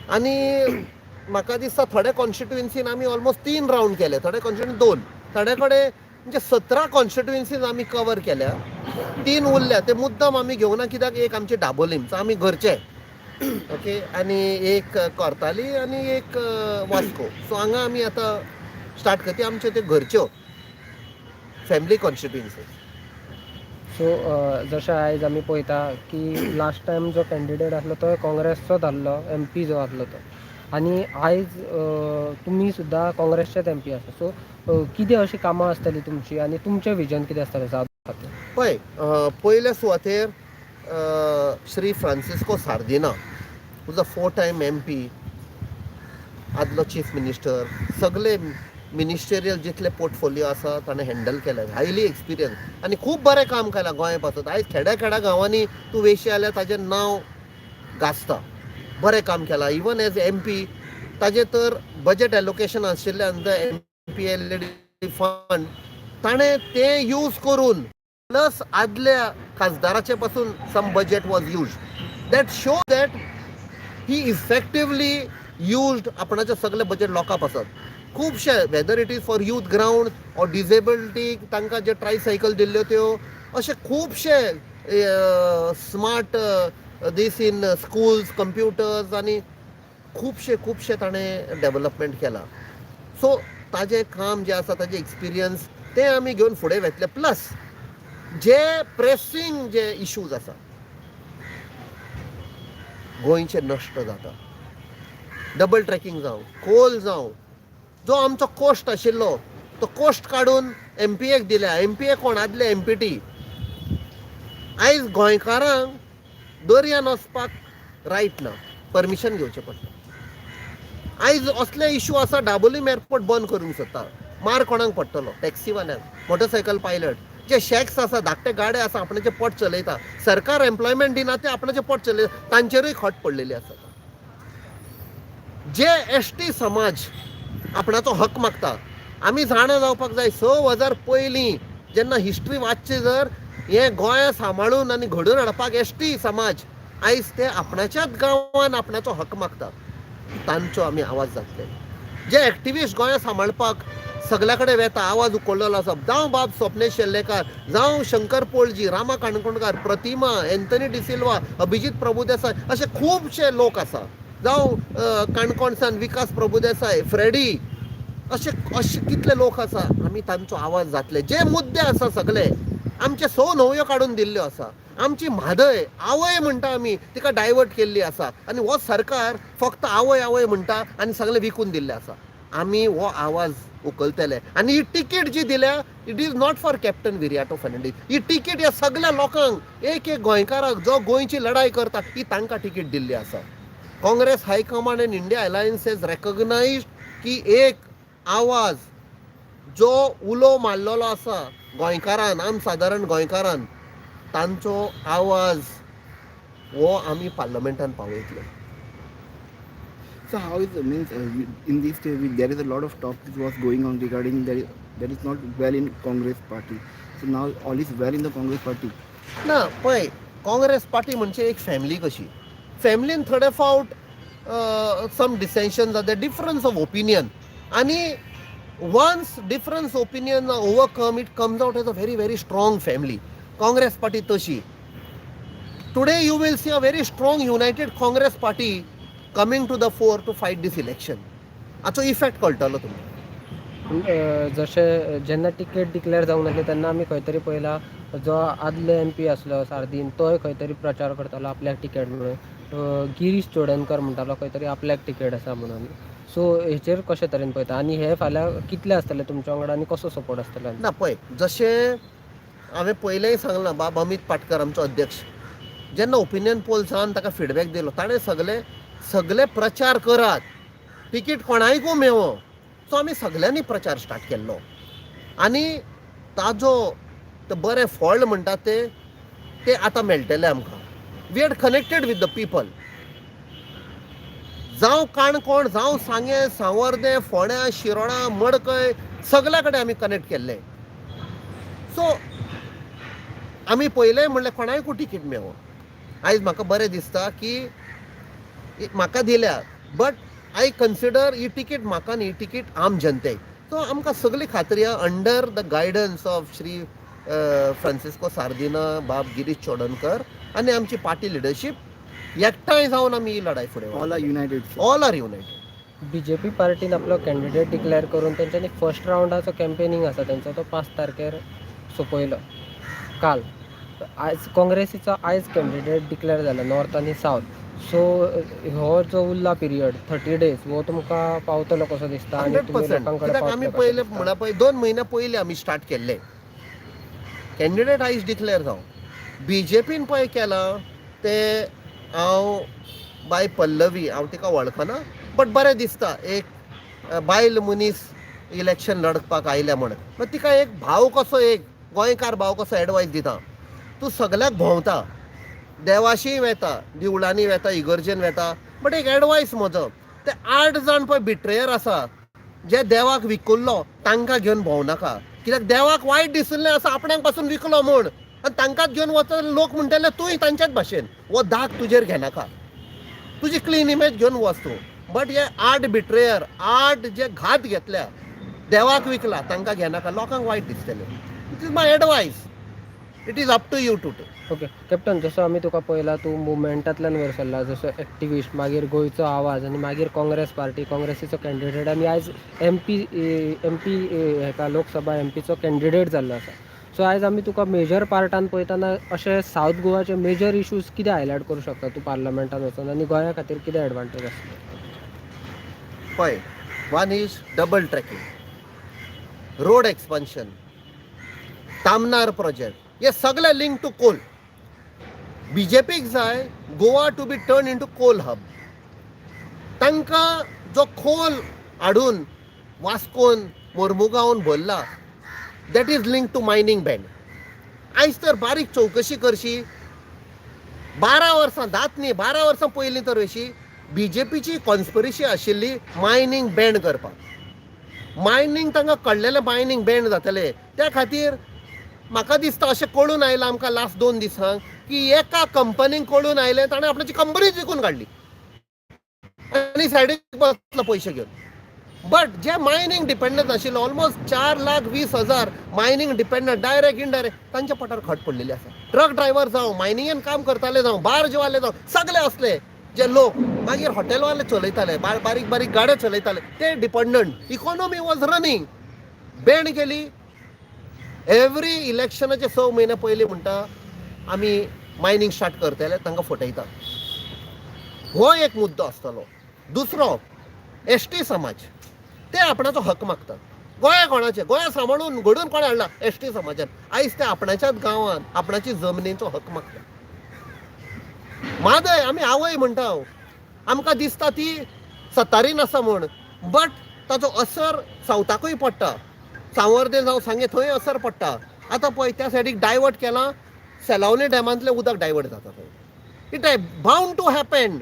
आनी म्हाका दिसता थोड्या कॉन्स्टिट्युएन्सीन आमी ऑलमोस्ट तीन रावंड केले, थोड्या कॉन्स्टिट्युएन्सी दोन, थोड्या कडेन म्हणजे 17 कॉन्स्टिट्युएन्सीज आमी कवर केल्या. तीन उरल्या ते मुद्दम आमी घेवना, कित्याक एक आमचे डाबोलीम, सो आमी घरचे, ओके, आनी एक कोर्ताली आनी एक वास्को. सो हांगा आमी आतां स्टार्ट करता आमच्यो त्यो घरच्यो फॅमिली कॉन्स्टिट्युएन्सीज. सो जशें आयज आमी पळयता की लास्ट टायम जो कॅन्डिडेट आसलो तो काँग्रेसचोच आसलो, एमपी जो आसलो तो, आनी आयज तुमी सुद्दां काँग्रेसचेच एमपी आसा. सो कितें अशीं कामां आसतलीं तुमची आनी तुमचें विजन कितें आसतलें सावथ खातीर? पळय, पयल्या सुवातेर Shri Francisco Sardinha, who's a four time MP, आदलो चीफ मिनिस्टर, सगळे मिनिस्टेरियल जितले पोर्टफोलियो आसा ताणें हँडल केले, हायली एक्सपिरियन्स आनी खूब बरें काम केलां गोंय पासत. आयज खेड्या खेड्या गांवांनी तूं वेशी जाल्यार ताजें नांव गाजता. बरें काम केलां. इवन एज एमपी ताजें तर बजेट एलोकेशन आशिल्लें अंदर एमपीएलएडी फंड, ताणें तें यूज करून प्लस आदल्या खासदाराचे पासून some budget was used, that show that he effectively used आपणाचे सगळे बजेट लोकां पासत. खुबशे, whether it is for youth ground or disability, तांकां जे ट्रायसायकल दिल्ल्यो त्यो, अशे खुबशे smart this in schools, computers आनी खुबशे खुबशे ताणें डेवलपमेंट केलां. सो ताजें काम जें आसा, ताजें एक्सपिरियन्स तें आमी घेवन फुडें वेतले. प्लस जे प्रेसींग जे इशूज आसा, गोंयचे नश्ट जाता, डबल ट्रॅकिंग जावं, कोल जावं, जो आमचो कोस्ट आशिल्लो तो कोस्ट काडून एमपीएक दिल्या. एमपीए कोण? आदले एमपीटी. आयज गोंयकारांक दर्यान वचपाक रायट ना, परमिशन घेवचें पडटा. आयज असले इशू आसा, डाबोलीम एअरपोर्ट बंद करूंक सोदता. मार कोणाक पडटलो? टॅक्सीवाल्यांक, मोटरसायकल पायलट, जे शॅक्स आसा, धाकटे गाडे आसा, आपणाचें पोट चलयता. सरकार एम्प्लॉयमेंट दिना, ते आपणाचें पोट चलयता, तांचेरूय खट पडलेली आसा. जे एसटी समाज आपणाचो हक मागता, आमी जाणा जावपाक जाय, 6000 पयलीं जेन्ना हिस्ट्री वाचची जर, हें गोंया सांबाळून आनी घडोवन हाडपाक एसटी समाज आयज ते आपणाच्याच गांवान आपणाचो हक मागता, तांचो आमी आवाज जातले. जे एक्टिविस्ट गोंया सांबाळपाक सगल्या कडेन वेता, आवाज उखल्लेलो आसा, जावं बाब स्वप्नेश शेल्लेकार, जावं शंकर पोळजी, रामा काणकोणकार, प्रतिमा, एंथनी डिसिल्वा, अभिजीत प्रभुदेसाय, अशे खुबशे लोक आसा, जावं काणकोणसान विकास प्रभुदेसाय, फ्रेडी, अशे अशे कितले लोक आसा, आमी तांचो आवाज जातले. जे मुद्दे आसा सगले, आमचे स न्हंयो काडून दिल्ल्यो आसा. आमची म्हादय, आवय म्हणटा आमी तिका, डायवर्ट केल्ली आसा आनी हो सरकार फक्त आवय आवय म्हणटा आनी सगळें विकून दिल्लें आसा. आमी हो आवाज उखलतले आनी ही तिकीट जी दिल्या, it is not for Captain Viriato Fernandes. He ticket ह्या सगल्या लोकांक, एक एक गोंयकाराक जो गोंयची लढाय करता, ही तांकां तिकीट दिल्ली आसा. Congress High Command and India Alliance has recognized की एक आवाज जो उलो मारलेलो आसा गोंयकारान, आम सादारण गोंयकारान, तांचो आवाज हो आमी पार्लमेंटान पावयतले. So how is, means, in these days there is a lot of talk that was going on regarding there is not well in Congress party. So now all is well in the Congress party? ना, पळय, Congress party म्हणजे एक family कशी. फॅमिलीन थोडे फावट सम डिसेंशन जाता, difference of opinion, आनी once difference opinion overcome, it comes out as a very very strong family. Congress party तशी. Today you will see a very strong united Congress party coming to the fore to fight this election. हाचो effect कळटलो तुमकां. जशें जेन्ना ticket declare जावंक नासली तेन्ना आमी खंय तरी पळयला, जो आदलो एमपी आसलो सार्दीन, तोय खंय तरी प्रचार करतालो आपल्याक तिकेट म्हणून. गिरीश चोडणकर म्हणटालो खंय तरी आपल्याक तिकेट आसा म्हणून. सो हेचेर कशे तरेन पळयता आनी हे फाल्यां कितले आसतले तुमच्या वांगडा आनी कसो सपोर्ट आसतलो? ना, पळय, जशें हांवें पयलेंय सांगलां, बाब अमीत पाटकर आमचो अध्यक्ष, जेन्ना ओपिनियन पोल जावन ताका फिडबॅक दिलो, ताणें सगळे सगळे प्रचार करात, तिकीट कोणायकू मेवो. सो आमी सगल्यांनी प्रचार स्टार्ट केल्लो आनी ताजो तो बरें फळ म्हणटा ते ते आतां मेळटलें आमकां. We are connected with the people. जावं काणकोण, जावं सांगें, सावर्दें, फोंड्या, शिरोडा, मडकय, सगल्या कडेन आमी कनेक्ट केल्ले. सो आमी पयलें म्हणलें कोणायकू तिकीट मेवो. आयज म्हाका बरें दिसता की म्हाका दिल्या. But I consider he ticket म्हाका न्ही, तिकीट आम जनतेक. सो आमकां सगळी खात्री आहा, under the guidance of Shri Francisco Sardinha, बाब गिरीश चोडणकर आनी आमची पार्टी लिडरशीप, एकठांय जावन आमी ही लढाई फुडें. All are united, sir. All are united. BJP पार्टीन आपलो कॅन्डिडेट डिक्लेअर करून तेंच्यांनी फर्स्ट रावंडाचो कॅम्पेनिंग आसा तेंचो तो 5 तारखेर सोंपयलो काल. आयज काँग्रेसीचो आयज कॅन्डिडेट डिक्लेअर जालो नॉर्थ आनी सावथ. सो हो जो उरला पिरियड 30 डेज, हो तुमकां पावतलो कसो दिसता आनी हंड्रेड तुमी पर्संट. लोकां कडेन कित्याक आमी पावतले कशें पयले दिसता? म्हणा पळय, 2 म्हयन्या पयलीं आमी स्टार्ट केल्ले, कॅन्डिडेट आयज डिक्लेअर जावं. बीजेपीन पळय केलां ते, हांव बाय पल्लवी, हांव तिका वळखना, बट बरें दिसता एक बायल मनीस इलेक्शन लढपाक आयल्या म्हण. बट तिका एक भाव कसो, एक गोंयकार भाव कसो एडवायस दिता, तूं सगल्याक भोंवता, देवाशीय वेता, देवळांनी वेता, इगर्जेन वेता, बट एक एडवायस म्हजो, ते आठ जाण पळय बिट्रेयर आसा, जे देवाक विकुल्लो, तांकां घेवन भोंवनाका. कित्याक देवाक वायट दिशिल्लें आसा आपणाक पासून विकलो म्हूण, आनी तांकांच घेवन वचत, लोक म्हणटले तूंय तांच्याच भाशेन. हो दाग तुजेर घेनाका, तुजी क्लीन इमेज घेवन वच तूं. बट हे आठ बिट्रेयर, आठ जे घात घेतल्या, देवाक विकला, तांकां घेनाका, लोकांक वायट दिसतलें. It is my advice, it is up to you to okay captain, जसो आमी तुका पळयला, तूं मुवमेंटांतल्यान वयर सरला, जसो एक्टिविस्ट, मागीर गोंयचो आवाज आनी मागीर काँग्रेस पार्टी, काँग्रेसीचो कॅन्डिडेट आनी आयज एमपी हेका लोकसभा एमपीचो कॅन्डिडेट जाल्लो आसा. सो आयज आमी तुका मेजर पार्टान पळयतना, अशे सावथ गोवाचे मेजर इश्यूज कितें हायलायट करूं शकता तूं पार्लमेंटान वचून आनी गोंया खातीर कितें एडवांटेज आसतली? पळय, one is double tracking, road expansion, Tamnar project, हे सगळे लिंक टू कोल. बीजेपीक जाय Goa to be turn into coal hub. तांकां जो कोल हाडून वास्कोन, मोर्मुगांवन भरला, that is link to mining ban. आयज तर बारीक चवकशी करशी, 12 वर्सां, धात न्ही, 12 वर्सां पयलीं तर अशी बीजेपीची कॉन्स्पिरसी आशिल्ली मायनींग बॅन करपाक. मायनींग तांकां कळ्ळेलें मायनींग बॅन जातलें. त्या खातीर म्हाका दिसता, अशें कळून आयलां आमकां लास्ट 2 दिसांक की एका कंपनीक कळून आयलें, ताणें आपणाची कंपनीच विकून काडली आनी सायडीक बसलो पयशे घेवन. बट जे मायनींग डिपेंडंट आशिल्ले, almost 4,20,000 mining dependent, direct indirect, तांच्या पोटार खट पडलेली आसा. ट्रक ड्रायव्हर जावं, मायनिंगेन काम करताले जावं, बार्जवाले जावं, सगळे असले जे लोक, मागीर हॉटेलवाले चलयताले, बारीक बारीक गाड्यो चलयताले, ते dependent economy was running. Ban केली. एवरी इलेक्शनाचे 6 म्हयने पयलीं म्हणटा आमी मायनींग स्टार्ट करतले, तांकां फटयता. हो एक मुद्दो आसतलो. दुसरो, एसटी समाज, ते आपणाचो हक मागतात. गोंया कोणाचें? गोंया सांबाळून घडून कोणें हाडला? एसटी समाजान. आयज ते आपणाच्याच गांवांत आपणाची जमनीचो हक मागता. म्हादय आमी आवय म्हणटा, आमकां दिसता ती सतारीन आसा म्हूण, बट ताचो असर सावथाकूय पडटा. सावर्डे जावं सांगे, थंय असर पडटा. आतां पळय, त्या सायडीक डायवर्ट केलां, सेलावली डॅमांतलें उदक डायवर्ट जाता थंय. It bound to happen.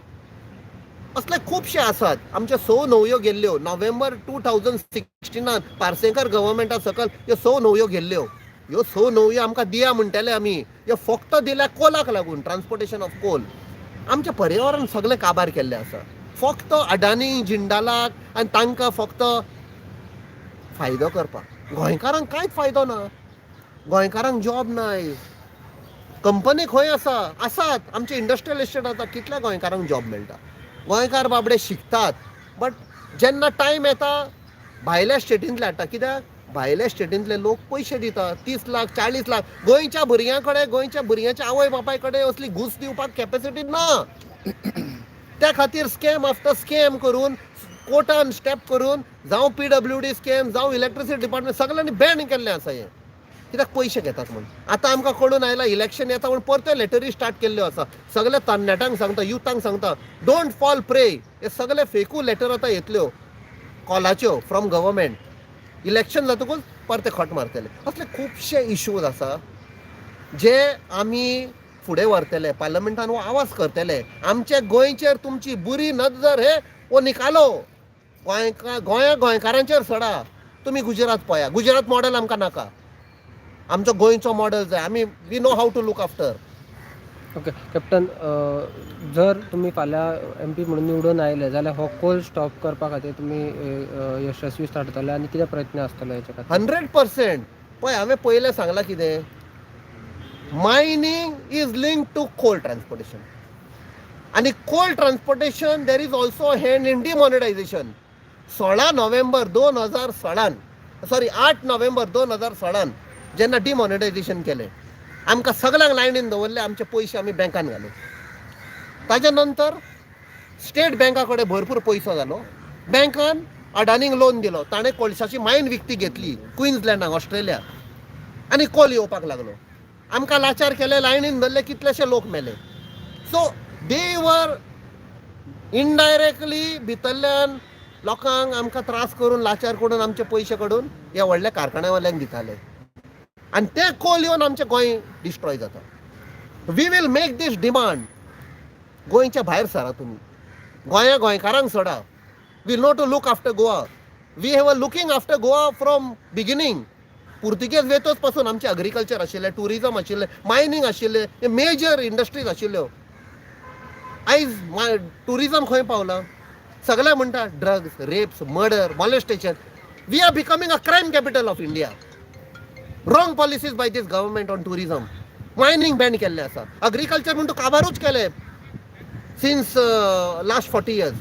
असले खुबशे आसात. आमच्यो स न्हंयो गेल्ल्यो नोव्हेंबर 2016नान, पार्सेकर गव्हर्मेंटा सकल ह्यो स न्हंयो गेल्ल्यो. ह्यो स न्हंयो आमकां दिया म्हणटाले आमी, ह्यो फक्त दिल्या कोलाक लागून, ट्रान्सपोर्टेशन ऑफ कोल. आमचें पर्यावरण सगळें काबार केल्लें आसा, फक्त अडानी जिंडालाक आनी तांकां फक्त फायदो करपाक. गोंयकारांक कांयच फायदो ना. गोंयकारांक जॉब ना आयज. कंपनी खंय आसा? आसात आमचे इंडस्ट्रियल इस्टेट आसा. कितल्या गोंयकारांक जॉब मेळटा? गोंयकार बाबडे शिकतात, बट जेन्ना टायम येता भायल्या स्टेटींतले हाडटा. कित्याक भायल्या स्टेटींतले लोक पयशे दिता, 30 लाख, 40 लाख. गोंयच्या भुरग्यां कडेन, गोंयच्या भुरग्यांच्या आवय बापाय कडेन असली घूस दिवपाक कॅपेसिटी ना. त्या खातीर स्कॅम आफ्टर स्कॅम करून, कोर्टान स्टेप करून, जावं पीडब्ल्यूडी स्कॅम, जावं इलेक्ट्रिसिटी डिपार्टमेंट, सगळ्यांनी बॅन केल्लें आसा हें. कित्याक पयशे घेतात म्हूण. आतां आमकां कळून आयलां इलेक्शन येता म्हूण, परते लेटरी स्टार्ट केल्ल्यो आसा. सगल्या तरणाट्यांक सांगता, युथांक सांगता, don't fall pray. हे सगळे फेकू लेटर आतां येतल्यो कॉलाच्यो फ्रॉम गव्हर्मेंट. इलेक्शन जातकूच परते खट मारतले. असले खुबशे इश्यूज आसा जे आमी फुडें व्हरतले, पार्लमेंटान हो आवाज करतले. आमच्या गोंयचेर तुमची बुरी नजर हे वो निकालो. गोंयकार, गोंया गोंयकारांचेर सोडा. तुमी गुजरात पळया. गुजरात मॉडेल आमकां नाका, आमचो गोंयचो मॉडेल जाय. आमी we know how to look after. Okay captain, जर तुमी फाल्यां एमपी म्हणून निवडून आयले जाल्यार हो कोल स्टॉप करपा खातीर तुमी यशस्वी थारतले आनी कितें प्रयत्न आसतलो हेच्या खातीर? 100%. पळय, हांवें पयलें सांगलां कितें, mining is link to coal transportation आनी coal transportation, there is also hand in demonetisation. 16 November 2016न, सॉरी, 8 नोव्हेंबर 2016न जेन्ना डिमॉनिटायझेशन केलें, आमकां सगळ्यांक लायनीन दवरले, आमचे पयशे आमी बँकान घाले. ताच्या नंतर स्टेट बँका कडेन भरपूर पयसो जालो. बँकान अडानीक लोन दिलो. ताणें कोळशाची मायन विकती घेतली क्विन्सलँडाक, ऑस्ट्रेलिया, आनी कोल येवपाक लागलो. आमकां लाचार केले, लायनीन धरले, कितलेशे लोक मेले. सो दे वर इनडायरेक्टली भितरल्यान लोकांक आमकां त्रास करून, लाचार करून, आमचे पयशे काडून ह्या व्हडल्या कारखान्यावाल्यांक दिताले आनी ते कोल येवन आमचें गोंय डिस्ट्रॉय जाता. We will make this demand. गोंयच्या भायर सरा तुमी, गोंया गोंयकारांक सोडा. We know to look after Goa. We have a looking after Goa from beginning. पुर्तुगेज वेतोच पासून आमचें अग्रिकल्चर आशिल्लें, ट्युरिजम आशिल्लें, मायनींग आशिल्लें, मेजर इंडस्ट्रीज आशिल्ल्यो. आयज ट्युरिजम खंय पावलां? सगळे म्हणटा drugs, rapes, murder, molestation. We are becoming a crime capital of India. Wrong policies by this government on tourism. Mining ban केल्लें आसा. अग्रिकल्चर म्हणटा काबारूच केलें सिन्स लास्ट 40 इयर्स.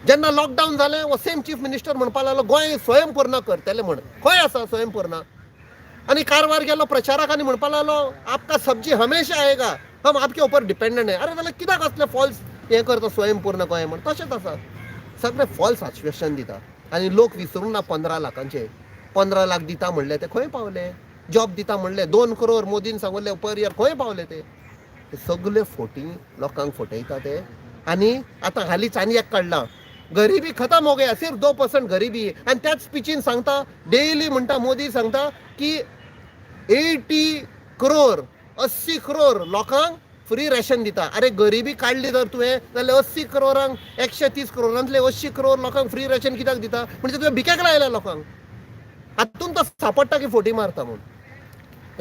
जेन्ना लॉकडावन जालें, हो सेम चीफ मिनिस्टर म्हणपाक लागलो, गोंय स्वयंपूर्ण करतले म्हण. खंय आसा स्वयंपूर्ण? आनी कारवार गेलो प्रचाराक आनी म्हणपाक लागलो, "आपका सब्जी हमेशा आएगा, हम आपके ऊपर डिपेंडंट है." अरे, जाल्यार कित्याक असले फॉल्स हें करता, स्वयंपूर्ण गोंय म्हण? तशेंच आसा, सगळे फॉल्स आश्वासन दिता आनी लोक विसरूंक ना. 15 लाखांचे 15 लाख दिता म्हणले, ते खंय पावले? जॉब दिता म्हणले, 2 करोड मोदीन सांगले पर इयर, खंय पावले ते? ते सगळे फोटी, लोकांक फटयता ते. आनी आतां हालींच आनी एक काडलां, गरिबी खतम हो गया, सिर्फ 2% गरिबी. आनी त्याच स्पिचीन सांगता, डेली म्हणटा, मोदी सांगता की 80 करोड, 80 करोड लोकांक फ्री रेशन दिता. अरे, गरिबी काडली जर तुवें जाल्यार 80 करोडांक, 130 करोडांतले 80 करोड लोकांक फ्री रेशन कित्याक दिता? म्हणजे तुवें भिकेक लायल्या लोकांक. हातून तो सापडटा की फोटी मारता म्हूण.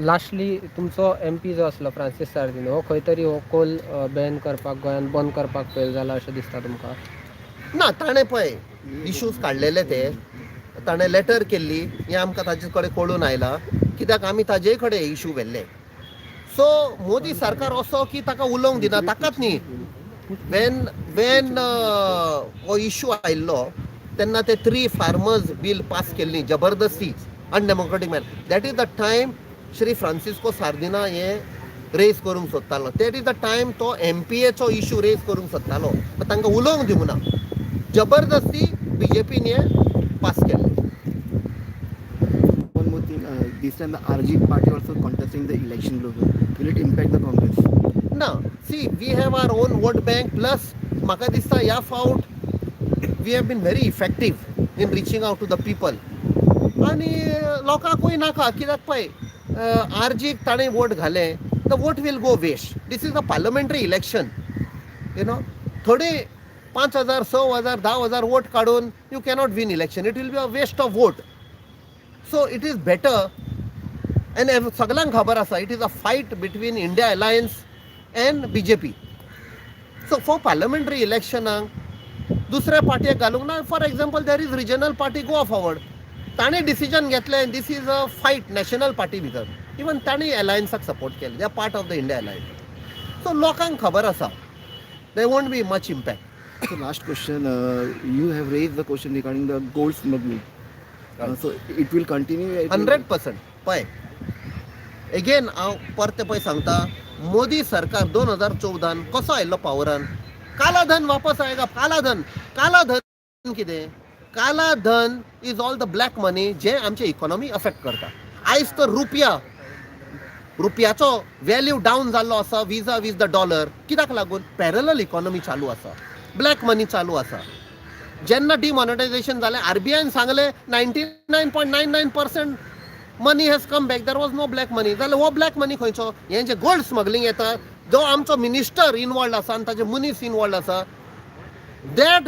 लास्टली, तुमचो एमपी जो आसलो फ्रांसीस सार्दिन, हो खंय तरी हो कोल बॅन करपाक, गोंयांत बंद करपाक फेल जाला अशें दिसता तुमकां? ना, ताणें पळय इश्यूज काडलेले ते, ताणें लेटर केल्ली, हें आमकां ताजे कडेन कळून आयलां, कित्याक आमी ताजे कडेन इशू व्हेल्ले. सो मोदी सरकार असो की ताका उलोवंक दिना. ताकाच न्ही, वेन वेन हो इशू आयिल्लो तेन्ना ते थ्री फार्मर्स बील पास केल्ली जबरदस्ती, undemocratic man. That is the time Shri Francisco Sardinha हे रेज करूंक सोदतालो. That is the time तो एमपीएचो इशू रेज करूंक सोदतालो, पण तांकां उलोवंक दिवंक ना. जबरदस्ती बीजेपीन हे पास केल्लें. One more thing, this time the RG party also contesting the election global. Will it impact the Congress? ना, see, we have our own vote bank, plus म्हाका दिसता ह्या फावट we have been very effective in reaching out to the people. आनी लोकांकूय नाका, कित्याक पळय, आरजीक ताणें वोट घाले, the vote will go waste. This is a parliamentary election. थोडे 5,000, 6,000, 10,000 vote काडून you cannot win election. It will be a waste of vote. So it is better. And सगळ्यांक खबर आसा, it is a fight between India Alliance and BJP. So for parliamentary इलेक्शनाक दुसऱ्या पार्टयेक घालूंक ना. For example, there is regional party Goa Forward. ताणें decision घेतलें. This is a fight national party भितर. Even तांणी अलायन्साक सपोर्ट केलें. They are part of the India Alliance. So लोकांक खबर आसा, there won't be much impact. So last question, you have raised the question regarding the gold smuggling. So it will continue? It will- 100%. पळय, eigen हांव परतें पळय सांगता, मोदी सरकार 2014न कसो आयिल्लो पावरान? काला धन वापस आएगा. काला धन, काला धन कितें? काला धन is all the black money जे आमचे इकॉनॉमी अफेक्ट करता. आयज तर रुपया, रुपयाचो व्हॅल्यू डावन जाल्लो आसा विजा वीज the dollar. कित्याक लागून? पॅरलल इकॉनॉमी चालू आसा, ब्लॅक मनी चालू आसा. जेन्ना डिमॉनिटायझेशन जालें, आरबीआयन सांगलें, 99.99% money has come back, there was no black money. जाल्यार हो ब्लॅक मनी खंयचो? हें जे गोल्ड स्मगलिंग येता, जो आमचो मिनिस्टर इनवॉल्ड आसा आनी ताजे मनीस इनवॉल्ड आसा, that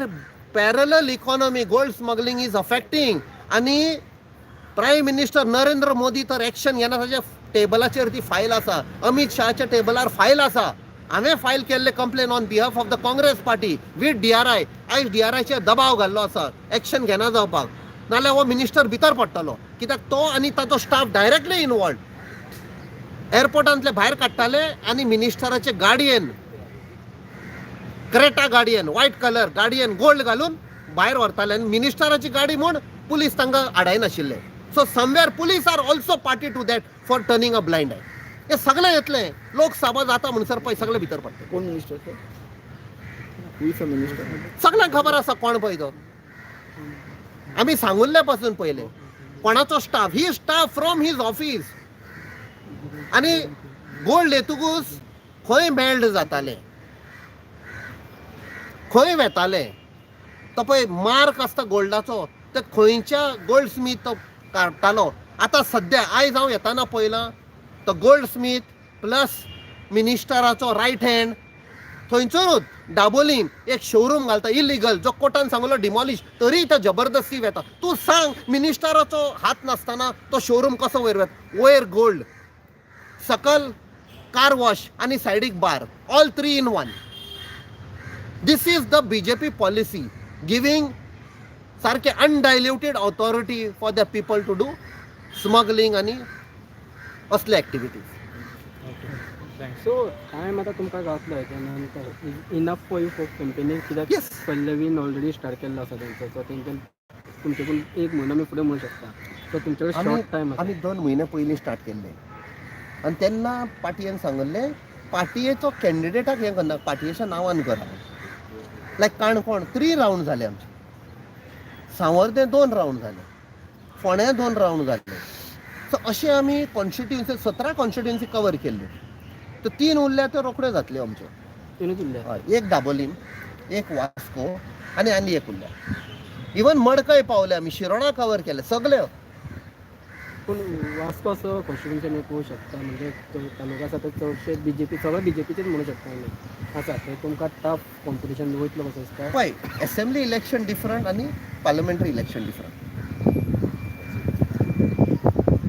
parallel economy, gold smuggling is affecting. आनी प्रायम मिनिस्टर नरेंद्र मोदी तर एक्शन घेना. ताजे टेबलाचेर ती फायल आसा, अमीत शहाच्या टेबलार फायल आसा. हांवें फायल केल्ले complain on behalf of the Congress party with DRI. आयज डीआरआयचेर दबाव घाल्लो आसा एक्शन घेना जावपाक, नाल्यार हो मिनिस्टर भितर पडटलो, कित्याक तो आनी ताचो स्टाफ डायरेक्टली इनवॉल्व. एअरपोर्टांतले भायर काडटाले आनी मिनिस्टराचे गाडयेन, क्रेटा गाडयेन, व्हायट कलर गाडयेन गोल्ड घालून भायर व्हरताले आनी मिनिस्टराची गाडी म्हूण पुलीस तांकां आडायनाशिल्ले. So somewhere police are also party to that for turning a blind eye. हे सगळें येतलें. लोकसभा जाता म्हणसर पळय सगळे भितर पडटले. कोण minister sir? Who is a minister? सगळ्यांक खबर आसा कोण पळय तो. आमी सांगुल्ले पासून पयले कोणाचो staff, he staff from his office. आनी गोल्ड येतकूच खंय मेल्ड जाताले, खंय वेताले, तो पळय मार्क आसता गोल्डाचो, ते खंयच्या गोल्ड स्मीथ तो काडटालो. आतां सद्या आयज हांव येताना पळयलां, तो गोल्ड स्मीथ प्लस मिनिस्टराचो रायट हँड थंयसरूच दाबोलीम एक शोरूम घालता इलिगल, जो कोर्टान सांगलो डिमॉलिश, तरी तो जबरदस्ती वेता. तूं सांग, मिनिस्टराचो हात नासतना तो शोरूम कसो वयर वेता? वयर गोल्ड, सकल कार वॉश आनी सायडीक bar, all three in one. This is the BJP policy, giving सारके undiluted authority for the people to do smuggling आनी असले एक्टिविटीज. सो टायम आतां तुमकां गावतलो हेच्या नंतर, enough for you for campaigning कित्याक Yes. Pallavin already start केल्लो आसा तेंचो. सो तेंच्यान तुमचे कडून एक म्हयनो आमी फुडें म्हणू शकता. सो तुमचे कडेन शॉर्ट टायम आसा. आमी 2 म्हयने पयलीं स्टार्ट केल्ले आनी तेन्ना पार्टयेन सांगल्लें, पार्टयेचो कॅन्डिडेटाक हें करना, पार्टयेच्या नांवान करा. लायक काणकोण थ्री रावंड जाले आमचे, सावर्दे दोन रावंड जाले, फोंड्या दोन रावंड जाले. सो अशें आमी कॉन्स्टिट्युन्सी, 17 कॉन्स्टिट्युन्सी कवर केल्ल्यो. तर तीन उरल्या, त्यो रोखड्यो जातल्यो आमच्यो. तिनूच उरल्या? हय, एक दाबोलीम, एक वास्को आनी आनी एक उरल्या. इवन मडकय पावले आमी, शिरोडा कवर केले सगळे. पूण वास्को असो कॉन्स्टिट्युन्सी आमी पळोवंक शकता, म्हणजे तो तालुका आसा तो चडशे बीजेपी, सगळे बीजेपीचेच म्हणू शकता आमी आसा. थंय तुमकां टफ कॉम्पिटिशन वयतलो कसो दिसता? पळय, असेंब्ली इलेक्शन डिफरंट आनी पार्लमेंटरी इलेक्शन डिफरंट.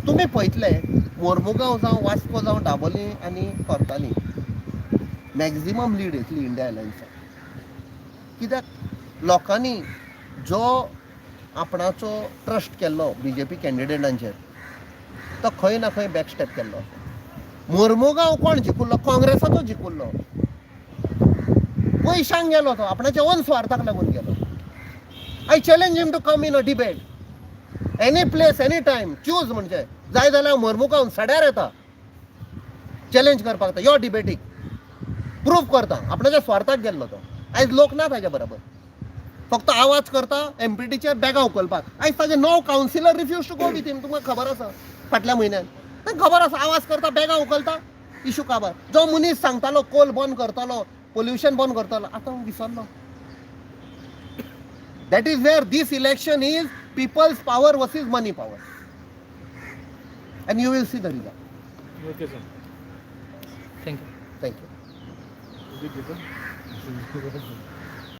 तुमी पळयतले, मोर्मुगांव जावं, वास्को जावं, दाबोली आनी कोर्ताली मॅक्झिमम लीड येतली इंडिया अलायन्साक, कित्याक लोकांनी जो आपणाचो ट्रस्ट केल्लो बीजेपी कॅन्डिडेटांचेर, तो खंय ना खंय बॅक स्टेप केल्लो. मोर्मुगांव कोण जिखुल्लो? काँग्रेसाचो जिखुल्लो. पयशांक गेलो तो, आपणाच्या ओन स्वार्थाक लागून गेलो. I challenge him to come in a debate, any place, any time choose. म्हणजे जाय जाल्यार मोर्मुगांव सड्यार येता चॅलेंज करपाक, यो डिबेटीक, प्रूफ करता. आपणाच्या स्वार्थाक गेल्लो तो. आयज लोक ना ताज्या बरोबर, फक्त आवाज करता एमपीटीचेर बॅगां उखलपाक. आयज ताजे णव councillor refuse to go with him. तुमकां खबर आसा, फाटल्या म्हयन्यान तांकां खबर आसा, आवाज करता, बॅगां उखलता, इशू काबार. जो मनीस सांगतालो कोल बंद करतलो, पोल्युशन बंद करतलो, आतां विसरलो. That is where this election is people's power versus money power, and you will see the result. Okay sir. Thank you. Thank you. Okay sir.